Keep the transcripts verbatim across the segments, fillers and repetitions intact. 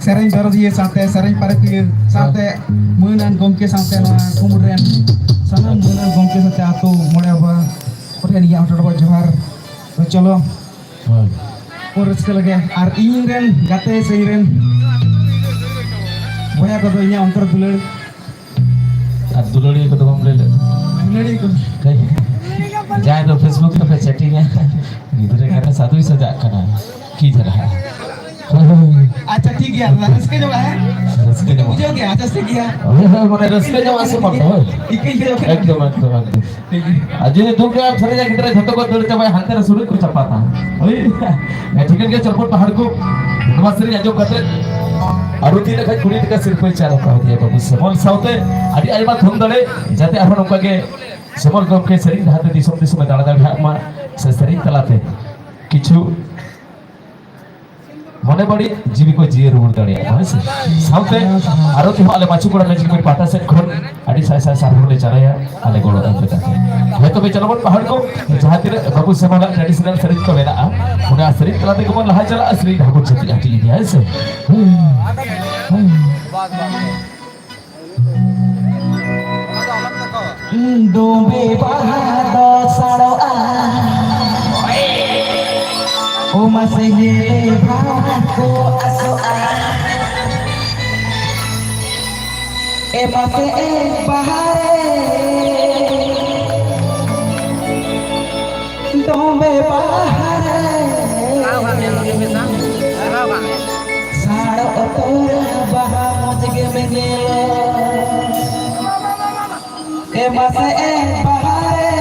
ᱥᱮᱨᱮᱧ ᱫᱚᱨᱚᱫᱤᱭᱟᱹ ᱥᱟᱶᱛᱮ ᱥᱮᱨᱮᱧ ᱯᱟᱹᱨᱤᱠᱷᱤᱭᱟᱹ ᱥᱟᱶᱛᱮ ᱢᱟᱹᱱᱟᱱ ᱜᱚᱢᱠᱮ ᱥᱟᱶᱛᱮ ᱱᱚᱣᱟ ᱠᱩᱢᱩᱨ ᱨᱮᱱ ᱥᱟᱱᱟᱢ ᱢᱟᱹᱱᱟᱱ ᱜᱚᱢᱠᱮ ᱥᱟᱶᱛᱮ ᱟᱹᱛᱩ ᱢᱚᱬᱮ ᱵᱟᱵᱟ ᱠᱚᱴᱷᱮᱱ ᱤᱧᱟᱹᱜ ᱦᱚᱸ ᱴᱚᱴᱚ ᱡᱚᱦᱟᱨ᱾ ᱛᱚ ᱪᱚᱞᱚ, ᱦᱳᱭ᱾ ᱠᱚ ᱨᱟᱹᱥᱠᱟᱹ ᱞᱟᱹᱜᱤᱫ᱾ ᱟᱨ ᱤᱧ ᱨᱮᱱ ᱜᱟᱛᱮ ᱥᱮ ᱤᱧ ᱨᱮᱱ ᱵᱚᱭᱦᱟ ᱠᱚᱫᱚ ᱤᱧᱟᱹᱜ ᱚᱱᱛᱚᱨ ᱫᱩᱞᱟᱹᱲ᱾ ᱟᱨ ᱫᱩᱞᱟᱹᱲᱤᱭᱟᱹ ᱠᱚᱫᱚ ᱵᱟᱢ ᱞᱟᱹᱭ ᱞᱮᱫ? ᱫᱩᱞᱟᱹᱲᱤᱭᱟᱹ ᱠᱚ᱾ ᱡᱟᱦᱟᱸᱭ ᱫᱚ Facebook ᱨᱮᱯᱮ ᱪᱮᱴᱤᱝᱟ, ᱜᱤᱫᱽᱨᱟᱹ ᱠᱟᱛᱷᱟ ᱥᱟᱫᱩᱭ ᱥᱟᱡᱟᱜ ᱠᱟᱱᱟ᱾ ᱠᱤ ᱡᱟᱞᱟ᱾ ᱦᱳᱭ, ᱦᱳᱭ, ᱦᱳᱭ᱾ ᱟᱪᱪᱷᱟ, ᱴᱷᱤᱠ ᱜᱮᱭᱟ, ᱨᱟᱹᱥᱠᱟᱹ ᱧᱚᱜᱼᱟ, ᱦᱮᱸ? ᱨᱟᱹᱥᱠᱟᱹ ᱧᱚᱜᱼᱟ᱾ ᱵᱩᱡᱷᱟᱹᱣ ᱜᱮᱭᱟ, ᱟᱪᱪᱷᱟ, ᱴᱷᱤᱠ ᱜᱮᱭᱟ᱾ ᱦᱳᱭ, ᱦᱳᱭ, ᱢᱟᱱᱮ ᱨᱟᱹᱥᱠᱟᱹ ᱧᱚᱜᱼᱟ ᱥᱮ ᱵᱟᱝ? ᱦᱳᱭ᱾ ᱤᱠᱟᱹᱧ ᱠᱷᱚᱡᱚᱜ ᱠᱟᱱᱟ᱾ ᱮᱠᱫᱚᱢ, ᱮᱠᱫᱚᱢ, ᱮᱠᱫᱚᱢ᱾ ᱴᱷᱤᱠ ᱜᱮᱭᱟ᱾ ᱟᱨ ᱡᱩᱫᱤ ᱫᱩᱠ ᱨᱮ ᱥᱟᱹᱨᱤ ᱜᱤᱫᱽᱨᱟᱹ ᱡᱷᱚᱛᱚ ᱠᱚ ᱫᱟᱹᱲ ᱪᱟᱵᱟᱭᱟ, ᱦᱟᱱᱛᱮ ᱨᱮ ᱥᱩᱨᱩᱡ ᱠᱚ ᱪᱟᱯᱟᱫᱟ᱾ ᱦᱳᱭ᱾ ᱦᱮᱸ, ᱴᱷᱤᱠᱟᱹᱱ ᱜᱮᱭᱟ, ᱪᱚᱨᱯᱚᱴ ᱯᱟᱦᱟᱲ ᱠᱚ᱾ ᱱᱚᱣᱟ ᱥᱮᱨᱮᱧ ᱟᱸᱡᱚᱢ ᱠᱟᱛᱮ ᱟᱨᱚ ᱛᱤᱱᱟᱹᱜ ᱠᱷᱟᱡ ᱠᱩᱲᱤ ᱴᱟᱠᱟ ᱥᱤᱨᱯᱟᱹᱭ ᱪᱟᱞ ᱟᱠᱟᱫ ᱫᱮᱭᱟ ᱵᱟᱹᱵᱩ ᱥᱮᱢᱚᱞ ᱥᱟᱶᱛᱮ ᱟᱹᱰᱤ ᱟᱭᱢᱟ ᱫᱷᱩᱢ ᱫᱟᱲᱮ, ᱡᱟᱛᱮ ᱟᱨᱦᱚᱸ ᱱᱚᱝᱠᱟ ᱜᱮ ᱥᱮᱢᱚᱞ ᱜᱚᱢᱠᱮ ᱥᱮᱨᱮᱧ ᱰᱟᱦᱟᱨ ᱛᱮ ᱫᱤᱥᱚᱢ ᱫᱤᱥᱚᱢᱮ ᱫᱟᱬᱟ ᱫᱟᱲᱮᱭᱟᱜ ᱢᱟ, ᱥᱮ ᱥᱮᱨᱮᱧ ᱛᱟᱞᱟᱛᱮ ᱠᱤᱪᱷᱩ ᱢᱚᱱᱮ ᱵᱟᱹᱲᱤᱡ ᱡᱤᱣᱤ ᱠᱚ ᱡᱤᱭᱟᱹᱲ ᱨᱩᱣᱟᱹᱲ ᱫᱟᱲᱮᱭᱟᱜ ᱢᱟ, ᱦᱮᱸ ᱥᱮ? ᱥᱟᱶᱛᱮ ᱟᱨᱚ ᱛᱮᱦᱚᱸ ᱟᱞᱮ ᱢᱟᱹᱪᱩ ᱠᱚᱲᱟ ᱢᱮᱡᱤᱠ ᱯᱟᱦᱴᱟ ᱥᱮᱫ ᱠᱷᱚᱱ ᱟᱹᱰᱤ ᱥᱟᱭ ᱥᱟᱭ ᱥᱟᱨᱦᱟᱣ ᱞᱮ ᱪᱟᱞᱟᱭᱟ ᱟᱞᱮ ᱜᱚᱲᱚ ᱮᱢ ᱞᱮᱠᱟᱛᱮ᱾ ᱦᱚᱭᱛᱚ ᱯᱮ ᱪᱟᱞᱟᱣ ᱵᱚᱱ ᱯᱟᱦᱟᱲ ᱠᱚ, ᱡᱟᱦᱟᱸ ᱛᱤᱱᱟᱹᱜ ᱵᱟᱹᱵᱩ ᱥᱮᱢᱚᱞᱟᱜ traditional ᱥᱮᱨᱮᱧ ᱠᱚ ᱢᱮᱱᱟᱜᱼᱟ, ᱚᱱᱟ ᱥᱮᱨᱮᱧ ᱛᱟᱞᱟ ᱛᱮᱜᱮ ᱵᱚᱱ ᱞᱟᱦᱟ ᱪᱟᱞᱟᱜᱼᱟ, ᱥᱮᱨᱮᱧ ᱰᱟᱦᱟᱨ ᱵᱚᱱ ᱡᱟᱹᱯᱤᱫ ᱦᱟᱹᱴᱤᱧ ᱤᱫᱤᱭᱟ, ᱦᱮᱸ ᱥᱮ? ᱰᱩᱢᱵᱤ ᱵᱟᱦᱟ ᱫᱚ ᱥᱟᱲᱚᱜᱼᱟ, ᱚ ᱢᱟᱥᱮ ᱧᱮᱞᱮ ᱵᱟᱦᱟ ᱠᱚ ᱟᱥᱚᱜᱼᱟ᱾ ᱮ ᱢᱟᱥᱮ ᱮ ᱵᱟᱦᱟ ᱨᱮ, ᱰᱩᱢᱵᱤ ᱵᱟᱦᱟ ᱨᱮ᱾ ᱥᱟᱲᱚᱜ ᱩᱛᱟᱹᱨ ᱵᱟᱦᱟ ᱢᱚᱡᱽ ᱜᱮᱢ ᱧᱮᱞᱚᱜ᱾ ᱮ ᱢᱟᱥᱮ ᱮ ᱵᱟᱦᱟ ᱨᱮ,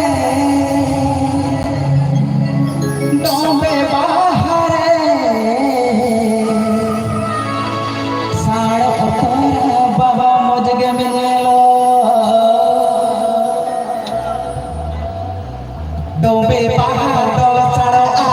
ᱰᱚᱢᱵᱮ ᱵᱟᱦᱟ ᱨᱮ, ᱥᱟᱲᱚᱜ ᱩᱛᱟᱹᱨ ᱵᱟᱵᱟ ᱢᱚᱡᱽ ᱜᱮᱢ ᱧᱮᱞᱚᱜ᱾ ᱰᱚᱢᱵᱮ ᱵᱟᱦᱟ ᱫᱚ ᱥᱟᱲᱚᱜᱼᱟ᱾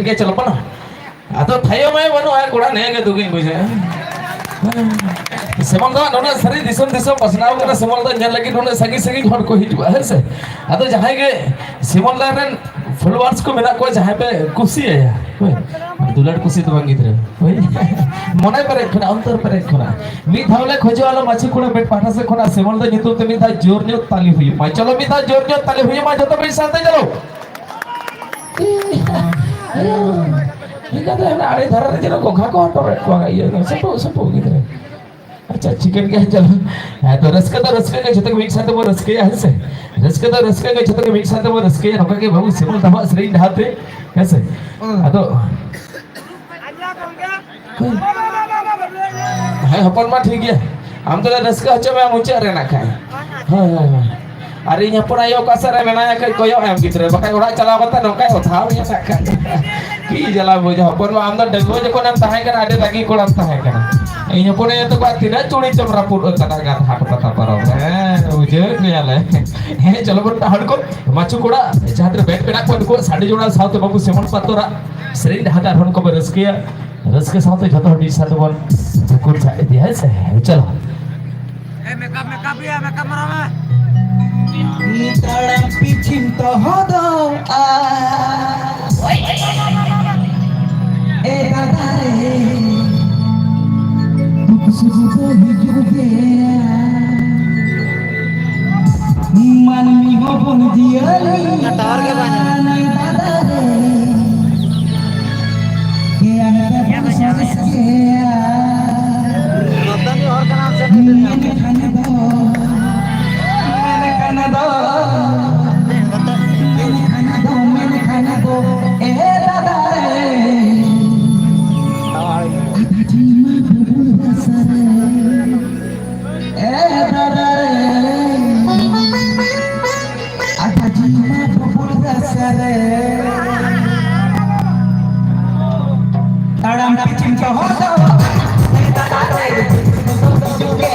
ᱜᱮ ᱪᱟᱞᱟᱜ ᱠᱟᱱᱟ᱾ ᱟᱫᱚ ᱛᱷᱟᱭᱚ ᱢᱟᱭ ᱵᱟᱹᱱᱩᱜᱼᱟ ᱠᱚᱲᱟ, ᱱᱤᱭᱟᱹ ᱜᱮ ᱫᱩᱠᱤᱧ ᱵᱩᱡᱷᱟᱹᱣᱟ᱾ ᱥᱮᱢᱚᱞ ᱫᱚ ᱱᱩᱱᱟᱹᱜ ᱥᱟᱹᱨᱤ ᱫᱤᱥᱚᱢ ᱫᱤᱥᱚᱢ ᱯᱟᱥᱱᱟᱣ ᱠᱟᱱᱟ, ᱥᱮᱢᱚᱞ ᱫᱚ ᱧᱮᱞ ᱞᱟᱹᱜᱤᱫ ᱱᱩᱱᱟᱹᱜ ᱥᱟᱺᱜᱤᱧ ᱥᱟᱺᱜᱤᱧ ᱦᱚᱲ ᱠᱚ ᱦᱤᱡᱩᱜᱼᱟ, ᱦᱮᱸ ᱥᱮ? ᱟᱫᱚ ᱡᱟᱦᱟᱸᱭ ᱜᱮ ᱥᱮᱢᱚᱞ ᱫᱟ ᱨᱮᱱ followers ᱠᱚ ᱢᱮᱱᱟᱜ ᱠᱚᱣᱟ, ᱡᱟᱦᱟᱸᱭ ᱯᱮ ᱠᱩᱥᱤᱭᱟᱭᱟ, ᱦᱳᱭ, ᱫᱩᱞᱟᱹᱲ ᱠᱩᱥᱤ ᱫᱚ ᱵᱟᱝ ᱜᱤᱫᱽᱨᱟᱹ, ᱦᱳᱭ, ᱢᱚᱱᱮ ᱯᱮᱨᱮᱡ ᱠᱷᱚᱱᱟᱜ, ᱚᱱᱛᱚᱨ ᱯᱮᱨᱮᱡ ᱠᱷᱚᱱᱟᱜ ᱢᱤᱫ ᱫᱷᱟᱣ ᱞᱮ ᱠᱷᱚᱡᱚᱜᱼᱟ, ᱟᱞᱚ ᱢᱟᱹᱪᱷᱤ ᱠᱚᱲᱟ ᱵᱮᱴ ᱯᱟᱦᱴᱟ ᱥᱮᱫ ᱠᱷᱚᱱᱟᱜ ᱥᱮᱢᱚᱞ ᱫᱟ ᱧᱩᱛᱩᱢ ᱛᱮ ᱢᱤᱫ ᱫᱷᱟᱣ ᱡᱳᱨ ᱧᱚᱜ ᱛᱟᱞᱤ ᱦᱩᱭᱩᱜ ᱢᱟ᱾ ᱪᱚᱞᱚ, ᱢᱤᱫ ᱫᱷᱟᱣ ᱡᱳᱨ ᱧᱚᱜ ᱛᱟᱞᱤ ᱦᱩᱭᱩᱜ ᱢᱟ, ᱡᱚᱛᱚ ᱢᱤᱫ ᱥᱟᱶᱛᱮ ᱪᱚᱞᱚ᱾ ᱤᱱᱠᱟᱹ ᱛᱮ ᱦᱟᱱᱟ ᱟᱲᱮ ᱫᱷᱟᱨᱮ ᱨᱮ ᱡᱮᱱᱚ ᱜᱚᱸᱜᱷᱟ ᱠᱚ ᱦᱚᱴᱚᱨᱮᱫ ᱠᱚᱣᱟ, ᱤᱭᱟᱹ ᱥᱩᱯᱩ ᱥᱩᱯᱩ ᱜᱤᱫᱽᱨᱟᱹ᱾ ᱟᱪᱪᱷᱟ, ᱴᱷᱤᱠᱟᱹᱱ ᱜᱮᱭᱟ, ᱪᱚᱞᱚ᱾ ᱦᱮᱸ, ᱛᱚ ᱨᱟᱹᱥᱠᱟᱹ ᱫᱚ ᱨᱟᱹᱥᱠᱟᱹ ᱜᱮ, ᱡᱚᱛᱚ ᱜᱮ ᱢᱤᱫ ᱥᱟᱶ ᱛᱮᱵᱚᱱ ᱨᱟᱹᱥᱠᱟᱹᱭᱟ, ᱦᱮᱸ ᱥᱮ? ᱨᱟᱹᱥᱠᱟᱹ ᱫᱚ ᱨᱟᱹᱥᱠᱟᱹ ᱜᱮ, ᱡᱚᱛᱚ ᱜᱮ ᱢᱤᱫ ᱥᱟᱶ ᱛᱮᱵᱚᱱ ᱨᱟᱹᱥᱠᱟᱹᱭᱟ, ᱱᱚᱝᱠᱟ ᱜᱮ ᱵᱟᱹᱵᱩ ᱥᱮᱢᱚᱞ ᱫᱟ ᱦᱟᱜ ᱥᱮᱨᱮᱧ ᱰᱟᱦᱟᱨ ᱛᱮ, ᱦᱮᱸ ᱥᱮ? ᱟᱫᱚ ᱦᱮᱸ, ᱦᱚᱯᱚᱱ ᱢᱟ ᱴᱷᱤᱠ ᱜᱮᱭᱟ, ᱟᱢ ᱫᱚᱞᱮ ᱨᱟᱹᱥᱠᱟᱹ ᱦᱚᱪᱚ ᱢᱮᱭᱟ ᱢᱩᱪᱟᱹᱫ ᱨᱮ ᱱᱟᱜ ᱠᱷᱟᱱ᱾ ᱦᱳᱭ, ᱦᱳᱭ, ᱦᱳᱭ᱾ ᱟᱨ ᱤᱧ ᱦᱚᱯᱚᱱ ᱟᱭᱳ ᱚᱠᱟ ᱥᱮᱫ ᱨᱮ ᱢᱮᱱᱟᱭᱟ, ᱠᱟᱹᱡ ᱠᱚᱭᱚᱜ ᱟᱭᱟᱢ ᱜᱤᱫᱽᱨᱟᱹ, ᱵᱟᱠᱷᱟᱡ ᱚᱲᱟᱜ ᱪᱟᱞᱟᱣ ᱠᱟᱛᱮ ᱱᱚᱝᱠᱟᱭ ᱚᱛᱷᱟᱣ ᱢᱮᱭᱟ ᱱᱟᱜ ᱠᱷᱟᱱ᱾ ᱠᱤ ᱡᱟᱞᱟ ᱵᱩᱡᱷᱟᱹᱣ, ᱦᱚᱯᱚᱱ ᱢᱟ ᱟᱢ ᱫᱚ ᱰᱟᱺᱜᱩᱣᱟᱹ ᱡᱚᱠᱷᱚᱱᱮᱢ ᱛᱟᱦᱮᱸ ᱠᱟᱱᱟ, ᱟᱹᱰᱤ ᱨᱟᱹᱜᱤ ᱠᱚᱲᱟᱢ ᱛᱟᱦᱮᱸ ᱠᱟᱱᱟ᱾ ᱤᱧ ᱦᱚᱯᱚᱱ ᱟᱭᱳ ᱛᱟᱠᱚᱣᱟᱜ ᱛᱤᱱᱟᱹᱜ ᱪᱩᱲᱤ ᱪᱚᱢ ᱨᱟᱹᱯᱩᱫ ᱟᱠᱟᱫᱟ ᱜᱟᱛᱷᱟ ᱯᱟᱛᱟ ᱯᱟᱨᱚᱢ ᱨᱮ᱾ ᱦᱮᱸ, ᱵᱩᱡᱷᱟᱹᱣᱮᱫ ᱢᱮᱭᱟᱞᱮ᱾ ᱦᱮᱸ, ᱪᱚᱞᱚ ᱵᱚᱱ ᱦᱚᱲ ᱠᱚ, ᱢᱟᱪᱩ ᱠᱚᱲᱟ, ᱡᱟᱦᱟᱸ ᱛᱤᱱᱟᱹᱜ ᱵᱮᱴ ᱢᱮᱱᱟᱜ ᱠᱚᱣᱟ, ᱱᱩᱠᱩᱣᱟᱜ ᱥᱟᱰᱮ ᱡᱚᱲᱟᱣ ᱥᱟᱶᱛᱮ ᱵᱟᱹᱵᱩ ᱥᱮᱢᱚᱱ ᱯᱟᱛᱚᱨᱟᱜ ᱥᱮᱨᱮᱧ ᱰᱟᱦᱟᱨ ᱟᱨᱦᱚᱸ ᱠᱚᱵᱚᱱ ᱨᱟᱹᱥᱠᱟᱹᱭᱟ᱾ ᱨᱟᱹᱥᱠᱟᱹ ᱥᱟᱶᱛᱮ ᱡᱚᱛᱚ ᱦᱚᱲ ᱢᱤᱫ ᱥᱟᱶ ᱛᱮᱵᱚᱱ ᱨᱩᱠᱩᱲ ᱡᱷᱟᱜ ᱤᱫᱤᱭᱟ, ᱦᱮᱸ ᱥᱮ? ᱪᱚᱞᱚ᱾ ᱮ, ᱢᱮᱠᱟᱯ, ᱢᱮᱠᱟᱯ ᱭᱟ, ᱢᱮᱠᱟᱯ ᱢᱟᱨᱟᱣ ᱢᱮ᱾ ᱛᱟᱲᱟᱢ ᱯᱤᱪᱷᱤᱢ ᱛᱚᱦᱚᱫᱚᱜᱼᱟ᱾ ᱮ ᱫᱟᱫᱟ ᱨᱮ, ᱫᱩᱠ ᱥᱩᱠ ᱫᱚ ᱦᱤᱡᱩᱜ ᱜᱮᱭᱟ᱾ ᱢᱟᱹᱱᱢᱤ ᱦᱚᱯᱚᱱ ᱡᱤᱭᱟᱹᱞᱤ ᱴᱟᱣᱟᱨ ᱜᱮ ᱵᱟᱭ ᱧᱟᱢᱟ᱾ ᱫᱟᱫᱟ ᱨᱮ, ᱜᱮᱭᱟᱱ ᱛᱮᱵᱚᱱ ᱥᱚᱨᱮᱥ ᱜᱮᱭᱟ᱾ ᱨᱚᱛᱚᱱᱤ ᱦᱚᱲ ᱠᱟᱱᱟᱢ ᱥᱮ? ᱢᱮᱱᱠᱷᱟᱱ ᱫᱚ, ᱢᱮᱱᱠᱷᱟᱱ ᱫᱚ, ᱢᱮᱱᱠᱷᱟᱱ ᱫᱚ, ᱢᱮᱱᱠᱷᱟᱱ ᱫᱚ, ᱮ ᱫᱟᱫᱟ ᱨᱮ, ᱟᱫᱷᱟ ᱡᱤᱣᱤ ᱢᱟ ᱰᱩᱵᱩᱡ ᱨᱟᱥᱟ ᱨᱮ᱾ ᱮ ᱫᱟᱫᱟ ᱨᱮ, ᱟᱫᱷᱟ ᱡᱤᱣᱤ ᱢᱟ ᱰᱩᱵᱩᱡ ᱨᱟᱥᱟ ᱨᱮ᱾ ᱛᱟᱲᱟᱢ ᱯᱤᱪᱷᱤᱢ ᱫᱚᱦᱚ ᱫᱚ, ᱮ ᱫᱟᱫᱟ ᱨᱮ, ᱡᱩᱜᱮ᱾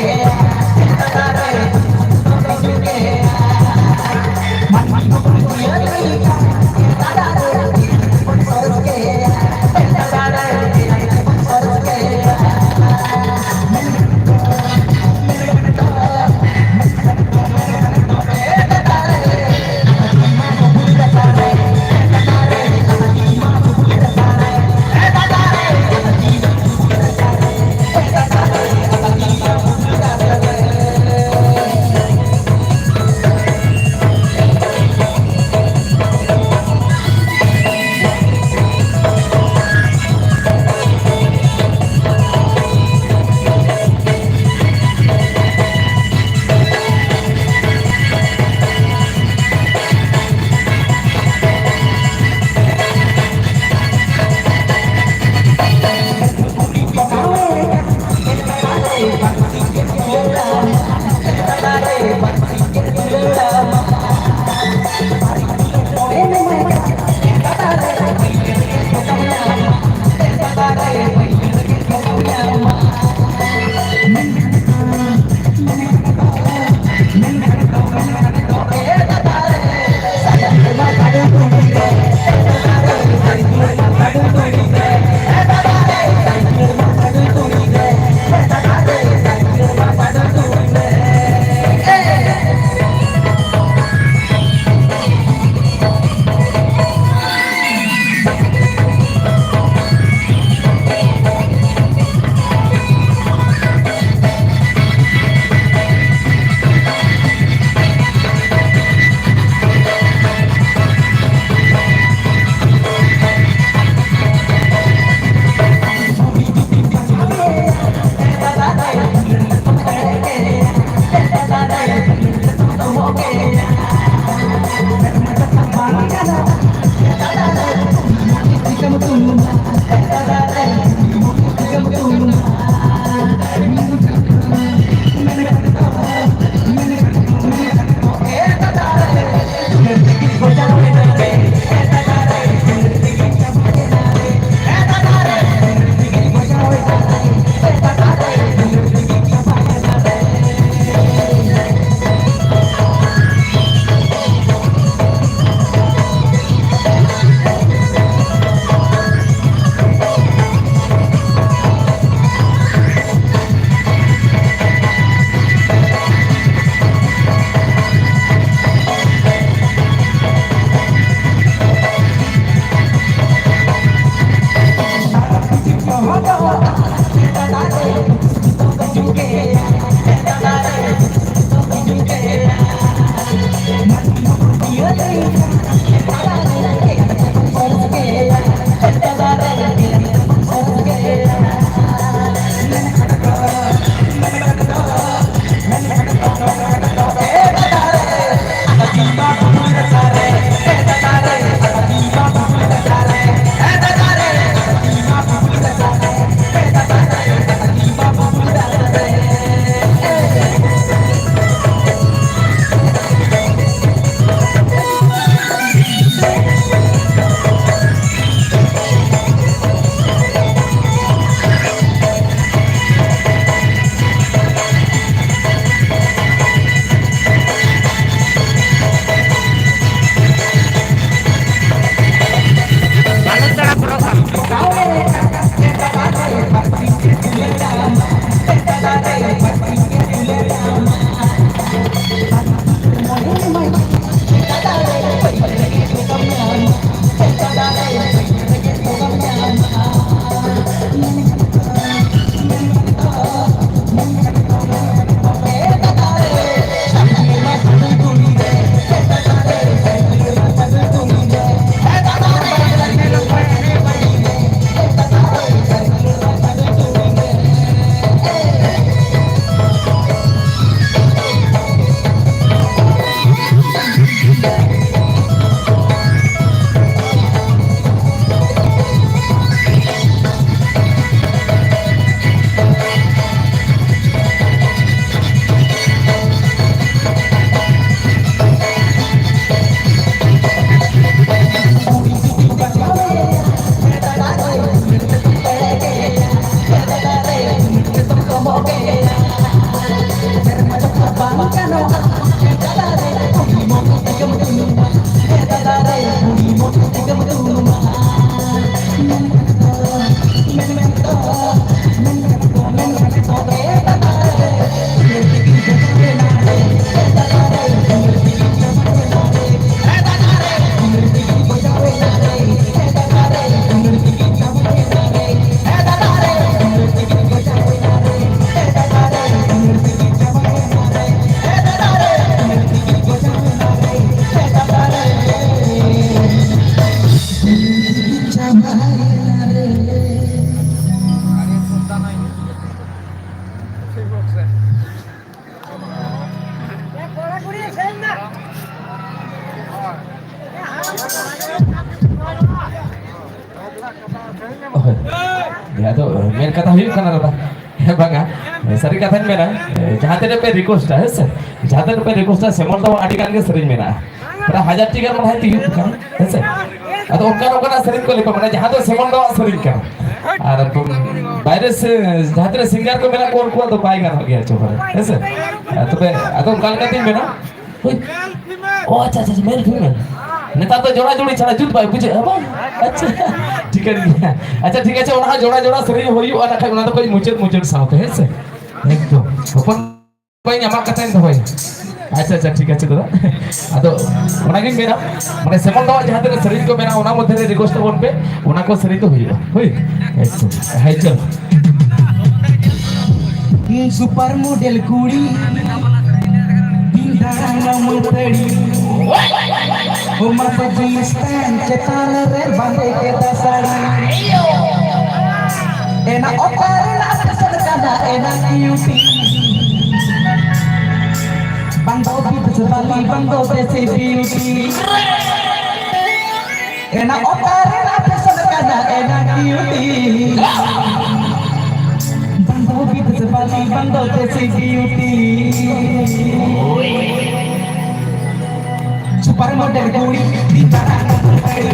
ᱦᱳᱭ᱾ ᱟᱫᱚ ᱢᱮᱱ ᱠᱟᱛᱷᱟ ᱦᱩᱭᱩᱜ ᱠᱟᱱᱟ ᱫᱟᱫᱟ, ᱦᱮᱸ ᱵᱟᱝᱟ, ᱥᱟᱹᱨᱤ ᱠᱟᱛᱷᱟᱧ ᱢᱮᱱᱟ, ᱡᱟᱦᱟᱸ ᱛᱤᱱᱟᱹᱜ ᱯᱮ ᱨᱤᱠᱩᱭᱮᱥᱴᱟ, ᱦᱮᱸ ᱥᱮ, ᱡᱟᱦᱟᱸ ᱛᱤᱱᱟᱹᱜ ᱯᱮ ᱨᱤᱠᱩᱭᱮᱥᱴᱟ, ᱥᱮᱢᱚᱞ ᱫᱚ ᱟᱹᱰᱤ ᱜᱟᱱ ᱜᱮ ᱥᱮᱨᱮᱧ ᱢᱮᱱᱟᱜᱼᱟ, ᱯᱨᱟᱭ ᱦᱟᱡᱟᱨ ᱴᱤ ᱜᱟᱱ ᱢᱟᱲᱟᱝ ᱛᱮ ᱦᱩᱭᱩᱜ ᱠᱟᱱᱟ, ᱦᱮᱸ ᱥᱮ᱾ ᱟᱫᱚ ᱚᱱᱠᱟᱱ ᱚᱱᱠᱟᱱᱟᱜ ᱥᱮᱨᱮᱧ ᱠᱚ ᱞᱮᱠᱟ ᱢᱮᱱᱟᱜᱼᱟ, ᱡᱟᱦᱟᱸ ᱫᱚ ᱥᱮᱢᱚᱞ ᱫᱚᱣᱟᱜ ᱥᱮᱨᱮᱧ ᱠᱟᱱᱟ, ᱟᱨ ᱵᱟᱭᱨᱮ ᱥᱮ ᱡᱟᱦᱟᱸ ᱛᱤᱱᱟᱹᱜ ᱥᱤᱝᱜᱟᱨ ᱠᱚ ᱢᱮᱱᱟᱜ ᱠᱚᱣᱟ, ᱩᱱᱠᱩᱣᱟᱜ ᱫᱚ ᱵᱟᱭ ᱜᱟᱱᱚᱜ ᱜᱮᱭᱟ ᱪᱚ ᱯᱟᱞᱮ, ᱦᱮᱸ ᱥᱮ᱾ ᱟᱨ ᱛᱚᱵᱮ ᱟᱫᱚ ᱚᱱᱠᱟ ᱞᱮᱠᱟᱛᱤᱧ ᱢᱮᱱᱟ, ᱦᱳᱭ᱾ ᱚ, ᱟᱪᱪᱷᱟ, ᱟᱪᱪᱷᱟ, ᱢᱮᱞ ᱯᱷᱤᱢᱮᱞ᱾ ᱱᱮᱛᱟᱨ ᱫᱚ ᱡᱚᱲᱟ ᱡᱩᱲᱤ ᱪᱷᱟᱲᱟ ᱡᱩᱛ ᱵᱟᱭ ᱵᱩᱡᱷᱟᱹᱜᱼᱟ, ᱵᱟᱝ? ᱟᱪᱪᱷᱟ, ᱴᱷᱤᱠᱟᱹᱱ ᱜᱮᱭᱟ᱾ ᱟᱪᱪᱷᱟ, ᱴᱷᱤᱠ ᱟᱪᱷᱮ, ᱚᱱᱟ ᱦᱚᱸ ᱡᱚᱲᱟ ᱡᱚᱲᱟ ᱥᱮᱨᱮᱧ ᱦᱩᱭᱩᱜᱼᱟ, ᱱᱟᱠᱷᱟᱡ ᱚᱱᱟ ᱫᱚ ᱠᱟᱹᱡ ᱢᱩᱪᱟᱹᱫ, ᱢᱩᱪᱟᱹᱫ ᱥᱟᱶᱛᱮ, ᱦᱮᱸ ᱥᱮ? ᱮᱠᱫᱚᱢ᱾ ᱦᱚᱯᱚᱱ ᱵᱟᱹᱧ ᱟᱢᱟᱜ ᱠᱟᱛᱷᱟᱧ ᱫᱚᱦᱚᱭᱟ᱾ ᱟᱪᱪᱷᱟ, ᱟᱪᱪᱷᱟ, ᱴᱷᱤᱠ ᱟᱪᱷᱮ ᱫᱟᱫᱟ᱾ ᱟᱫᱚ ᱚᱱᱟᱜᱤᱧ ᱢᱮᱱᱟ, ᱢᱟᱱᱮ ᱥᱮᱢᱚᱞ ᱫᱟᱣᱟᱜ ᱡᱟᱦᱟᱸ ᱛᱤᱱᱟᱹᱜ ᱥᱮᱨᱮᱧ ᱠᱚ ᱢᱮᱱᱟᱜᱼᱟ, ᱚᱱᱟ ᱢᱚᱫᱽᱫᱷᱮ ᱨᱮ ᱨᱤᱠᱩᱭᱮᱥᱴ ᱛᱟᱵᱚᱱ ᱯᱮ, ᱚᱱᱟ ᱠᱚ ᱥᱮᱨᱮᱧ ᱫᱚ ᱦᱩᱭᱩᱜᱼᱟ᱾ ᱦᱳᱭ? ᱮᱠᱫᱚᱢ᱾ ᱦᱮᱸ, ᱪᱚᱞ᱾ ᱥᱩᱯᱟᱨ ᱢᱚᱰᱮᱞ ᱠᱩᱲᱤ, ᱫᱤᱱ ᱫᱟᱬᱟᱱ ᱢᱟᱹᱛᱟᱹᱲᱤ᱾ ᱦᱚᱲᱢᱚ ᱛᱮ ᱡᱤᱱᱥ ᱯᱮᱱᱴ, ᱪᱮᱛᱟᱱ ᱨᱮ ᱵᱟᱸᱫᱮ ᱠᱮᱫᱟ ᱥᱟᱹᱲᱤ᱾ ᱮᱱᱟ ᱚᱠᱟ ᱨᱮᱱᱟᱜ ᱯᱮᱥᱚᱱ ᱠᱟᱱᱟ, ᱮᱱᱟ ᱠᱤᱭᱩᱴᱤ᱾ ᱵᱟᱝ ᱫᱚ ᱵᱤᱫᱮᱥ ᱵᱟᱞᱤ, ᱵᱟᱝ ᱫᱚ ᱫᱮᱥᱤ ᱵᱤᱭᱩᱴᱤ᱾ ᱮᱱᱟ ᱚᱠᱟ ᱨᱮᱱᱟᱜ ᱯᱮᱥᱚᱱ ᱠᱟᱱᱟ, ᱮᱱᱟ ᱠᱤᱭᱩᱴᱤ᱾ ᱵᱟᱝ ᱫᱚ ᱵᱤᱫᱮᱥ ᱵᱟᱞᱤ, ᱵᱟᱝ ᱫᱚ ᱫᱮᱥᱤ ᱵᱤᱭᱩᱴᱤ᱾ ᱥᱩᱯᱟᱨ ᱢᱚᱰᱮᱞ ᱠᱩᱲᱤ, ᱫᱤᱱ ᱫᱟᱬᱟᱱ ᱢᱟᱹᱛᱟᱹᱲᱤ᱾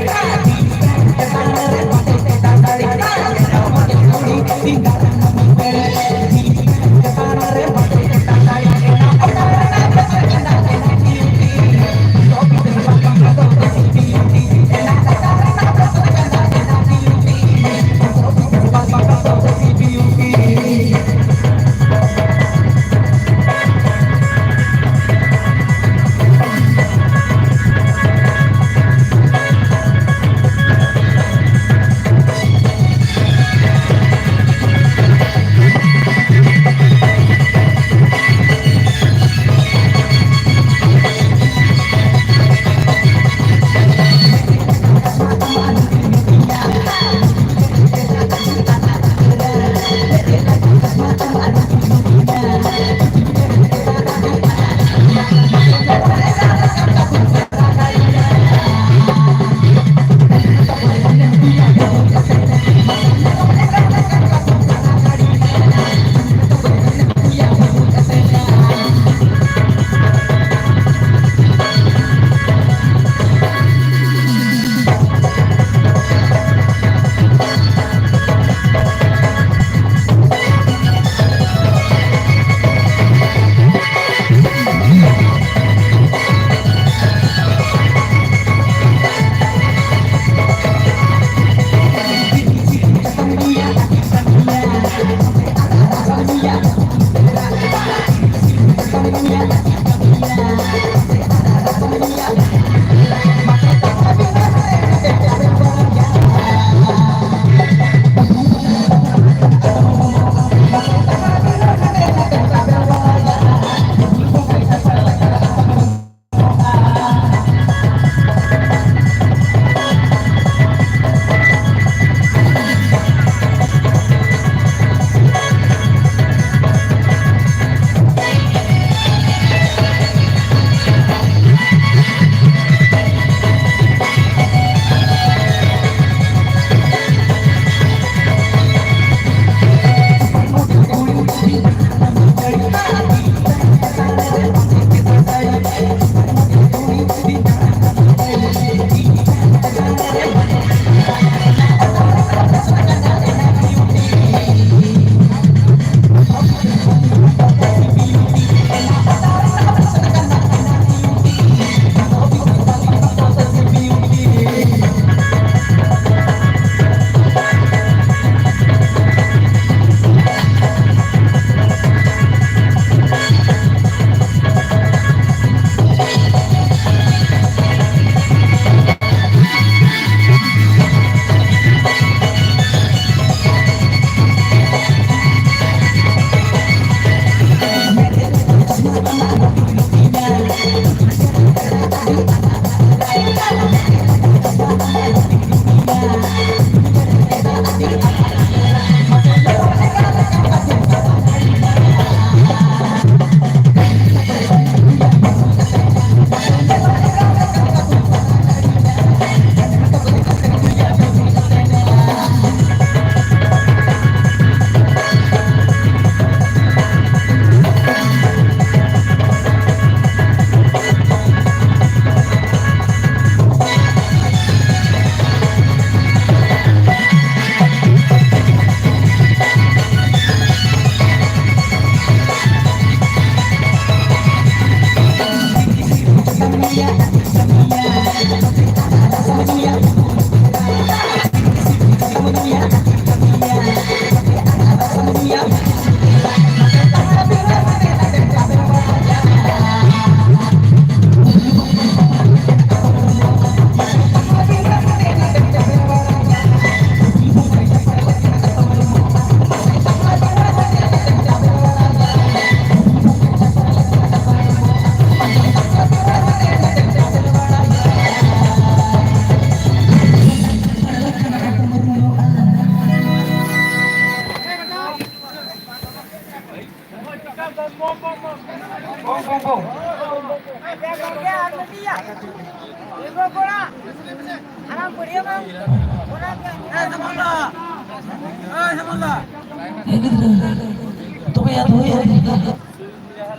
ᱛᱚᱵᱮ ᱭᱟ, ᱫᱚᱦᱚᱭᱟ᱾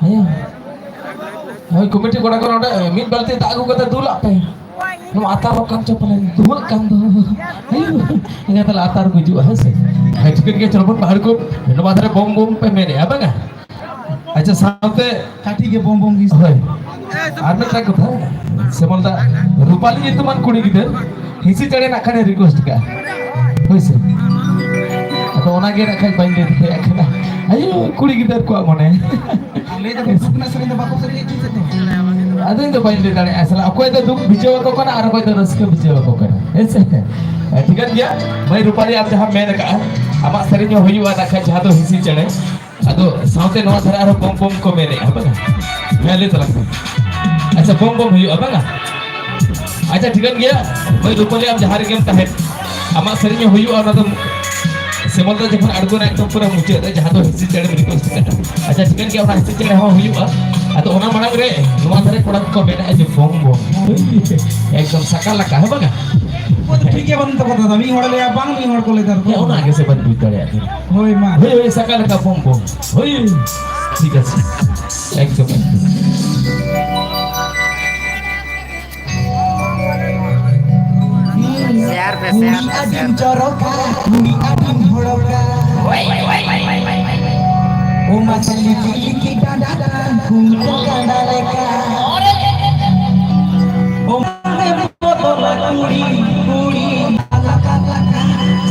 ᱦᱮᱸ᱾ ᱦᱳᱭ, ᱠᱚᱢᱤᱴᱤ ᱠᱚᱲᱟ ᱠᱚ ᱱᱚᱰᱮ ᱢᱤᱫ ᱵᱟᱞᱛᱤ ᱫᱟᱜ ᱟᱹᱜᱩ ᱠᱟᱛᱮ ᱫᱩᱞᱟᱜ ᱯᱮ᱾ ᱱᱚᱣᱟ ᱟᱛᱟᱨᱚᱜ ᱠᱟᱱ ᱪᱚ ᱯᱟᱞᱮ, ᱫᱩᱦᱟᱹᱜ ᱠᱟᱱ ᱫᱚ᱾ ᱟᱭᱳ, ᱮᱸᱜᱟ ᱛᱟᱞᱮ ᱟᱛᱟᱨ ᱜᱩᱡᱩᱜᱼᱟ, ᱦᱮᱸ ᱥᱮ? ᱦᱮᱸ, ᱴᱷᱤᱠᱟᱹᱱ ᱜᱮᱭᱟ, ᱪᱚᱞᱚ ᱵᱚᱱ ᱵᱟᱦᱟᱨ ᱠᱚ, ᱱᱚᱣᱟ ᱫᱷᱟᱨᱮ ᱵᱚᱢ ᱵᱚᱢ ᱯᱮ ᱢᱮᱱᱮᱜᱼᱟ, ᱵᱟᱝᱟ? ᱟᱪᱪᱷᱟ, ᱥᱟᱶᱛᱮ ᱠᱟᱹᱴᱤᱡ ᱜᱮ ᱵᱚᱢ ᱵᱚᱢ ᱜᱮ᱾ ᱦᱳᱭ᱾ ᱟᱨ ᱢᱤᱫᱴᱟᱝ ᱠᱟᱛᱷᱟ, ᱥᱮᱢᱚᱞ ᱫᱟ, ᱨᱩᱯᱟᱞᱤ ᱧᱩᱛᱩᱢᱟᱱ ᱠᱩᱲᱤ ᱜᱤᱫᱟᱹᱨ ᱦᱤᱸᱥᱤ ᱪᱮᱬᱮ ᱱᱟᱜ ᱠᱷᱟᱱᱮ request ᱠᱟᱜᱼᱟ᱾ ᱦᱳᱭ ᱥᱮ? ᱟᱫᱚ ᱚᱱᱟ ᱜᱮ ᱱᱟᱜ ᱠᱷᱟᱱ ᱵᱟᱹᱧ ᱞᱟᱹᱭ ᱫᱟᱲᱮᱭᱟᱜ ᱠᱟᱱᱟ᱾ ᱟᱭᱳ, ᱠᱩᱲᱤ ᱜᱤᱫᱟᱹᱨ ᱠᱚᱣᱟᱜ ᱢᱚᱱᱮ᱾ ᱟᱞᱮ ᱫᱚ ᱫᱩᱠ ᱨᱮᱱᱟᱜ ᱥᱮᱨᱮᱧ ᱫᱚ ᱵᱟᱠᱚ ᱥᱮᱨᱮᱧ ᱦᱚᱪᱚᱭ ᱛᱮ᱾ ᱟᱫᱚ ᱤᱧ ᱫᱚ ᱵᱟᱹᱧ ᱞᱟᱹᱭ ᱫᱟᱲᱮᱭᱟᱜᱼᱟ᱾ ᱥᱟᱞᱟ, ᱚᱠᱚᱭ ᱫᱚ ᱫᱩᱠ ᱵᱩᱡᱷᱟᱹᱣ ᱟᱠᱚ ᱠᱟᱱᱟ ᱟᱨ ᱚᱠᱚᱭ ᱫᱚ ᱨᱟᱹᱥᱠᱟᱹ ᱵᱩᱡᱷᱟᱹᱣ ᱟᱠᱚ ᱠᱟᱱᱟ᱾ ᱦᱮᱸ ᱥᱮ? ᱦᱮᱸ, ᱴᱷᱤᱠᱟᱹᱱ ᱜᱮᱭᱟ᱾ ᱢᱟᱹᱭ ᱨᱩᱯᱟᱞᱤ, ᱟᱢ ᱡᱟᱦᱟᱸᱢ ᱢᱮᱱ ᱟᱠᱟᱜᱼᱟ, ᱟᱢᱟᱜ ᱥᱮᱨᱮᱧ ᱦᱚᱸ ᱦᱩᱭᱩᱜᱼᱟ ᱱᱟᱜ ᱠᱷᱟᱱ, ᱡᱟᱦᱟᱸ ᱫᱚ ᱦᱤᱸᱥᱤ ᱪᱮᱬᱮ᱾ ᱟᱫᱚ ᱥᱟᱶᱛᱮ ᱱᱚᱣᱟ ᱫᱷᱟᱨᱮ ᱟᱨᱦᱚᱸ ᱵᱚᱢ ᱵᱚᱢ ᱠᱚ ᱢᱮᱱᱮᱜᱼᱟ, ᱵᱟᱝᱟ? ᱦᱮᱸ, ᱞᱟᱹᱭ ᱛᱟᱞᱟᱝ ᱢᱮ᱾ ᱟᱪᱪᱷᱟ, ᱵᱚᱢ ᱵᱚᱢ ᱦᱩᱭᱩᱜᱼᱟ, ᱵᱟᱝᱟ? ᱟᱪᱪᱷᱟ, ᱴᱷᱤᱠᱟᱹᱱ ᱜᱮᱭᱟ᱾ ᱢᱟᱹᱭ ᱨᱩᱯᱟᱞᱤ, ᱟᱢ ᱡᱟᱦᱟᱸ ᱨᱮᱜᱮᱢ ᱛᱟᱦᱮᱸᱱ, ᱟᱢᱟᱜ ᱥᱮᱨᱮᱧ ᱦᱚᱸ ᱦᱩᱭᱩᱜᱼᱟ, ᱚᱱᱟ ᱫᱚ ᱥᱮᱢᱚᱞ ᱫᱚ ᱡᱚᱠᱷᱚᱱ ᱟᱬᱜᱚᱱᱟ ᱮᱠᱫᱚᱢ ᱯᱩᱨᱟᱹ ᱢᱩᱪᱟᱹᱫ ᱨᱮ, ᱡᱟᱦᱟᱸ ᱫᱚ ᱦᱤᱸᱥᱤ ᱪᱮᱬᱮᱢ request ᱠᱟᱫᱟ᱾ ᱟᱪᱪᱷᱟ, ᱴᱷᱤᱠᱟᱹᱱ ᱜᱮᱭᱟ, ᱚᱱᱟ ᱦᱤᱸᱥᱤ ᱪᱮᱬᱮ ᱦᱚᱸ ᱦᱩᱭᱩᱜᱼᱟ᱾ ᱟᱫᱚ ᱚᱱᱟ ᱢᱟᱲᱟᱝ ᱨᱮ ᱱᱚᱣᱟ ᱫᱷᱟᱨᱮ ᱠᱚᱲᱟ ᱠᱚᱠᱚ ᱢᱮᱱᱮᱜᱼᱟ ᱡᱮ ᱵᱚᱢ ᱵᱚᱢ᱾ ᱮᱠᱫᱚᱢ ᱥᱟᱠᱟ ᱞᱟᱠᱟ, ᱦᱮᱸ ᱵᱟᱝᱟ? ᱩᱱᱠᱩ ᱫᱚ ᱴᱷᱤᱠ ᱜᱮ ᱵᱟᱹᱱᱩᱜ ᱛᱟᱠᱚᱣᱟ ᱫᱟᱫᱟ, ᱢᱤᱫ ᱦᱚᱲᱮ ᱞᱟᱹᱭᱟ ᱵᱟᱝ, ᱢᱤᱫ ᱦᱚᱲ ᱠᱚ ᱞᱟᱹᱭ ᱫᱟ ᱦᱮᱸ, ᱚᱱᱟ ᱜᱮᱥᱮ ᱵᱟᱹᱧ ᱵᱩᱡᱽ ᱫᱟᱲᱮᱭᱟᱜ ᱠᱟᱱᱟ᱾ ᱦᱳᱭ ᱢᱟ᱾ ᱦᱳᱭ, ᱦᱳᱭ, ᱥᱟᱠᱟ ᱞᱟᱠᱟ ᱵᱚᱢ ᱵᱚᱢ᱾ ᱦᱳᱭ, ᱴᱷᱤᱠ ᱟᱪᱷᱮ, ᱮᱠᱫᱚᱢ, ᱮᱠᱫᱚᱢ᱾ ᱥᱮᱭᱟᱨ ᱯᱮ, ᱥᱮᱭᱟᱨ ᱯᱮ, ᱥᱮᱭᱟᱨ ᱯᱮ᱾ ᱪᱚᱨᱚᱠᱟ, ᱠᱩᱲᱤ ᱟᱹᱰᱤᱢ ᱦᱚᱲᱚᱠᱟ᱾ ᱳ ᱢᱟ ᱪᱟᱞᱤ ᱪᱤᱞᱤ ᱠᱤ ᱰᱟᱸᱰᱟ ᱛᱟᱢ ᱠᱩᱲᱤ ᱰᱟᱸᱰᱟ ᱞᱮᱠᱟ᱾ ᱳ ᱢᱟ ᱵᱚᱫᱚᱞᱟ ᱠᱩᱲᱤ, ᱠᱩᱲᱤ, ᱞᱟᱠᱟ, ᱞᱟᱠᱟ,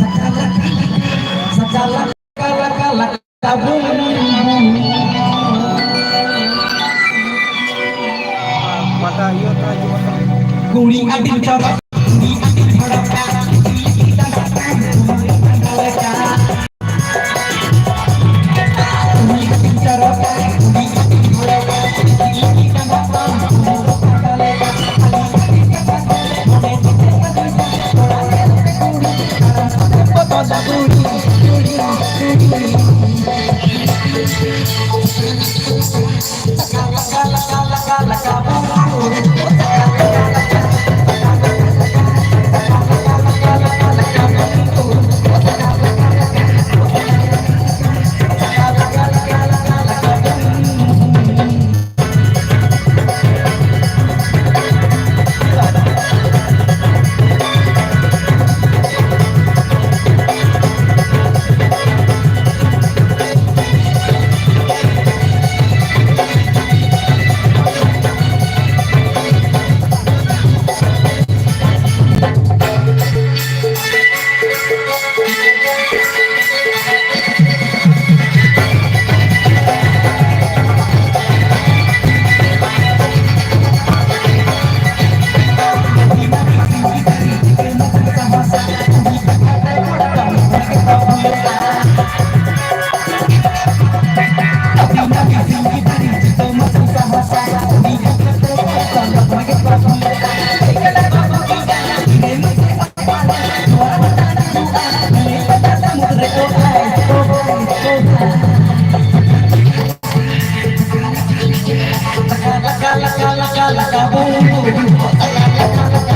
ᱥᱟᱠᱟ, ᱞᱟᱠᱟ, ᱞᱟᱠᱟ, ᱥᱟᱠᱟ, ᱞᱟᱠᱟ, ᱞᱟᱠᱟ, ᱞᱟᱠᱟ, ᱵᱩᱢ, ᱵᱩᱢ᱾ ᱠᱩᱲᱤ ᱟᱹᱰᱤ ᱪᱚᱨᱚᱠ, ᱠᱩᱲᱤ ᱟᱹᱰᱤ ᱪᱚᱨᱚᱠ᱾ ᱞᱟᱠᱟ ᱞᱟᱠᱟ ᱞᱟᱠᱟ ᱞᱟᱠᱟ ᱵᱩᱢ ᱵᱩᱢ᱾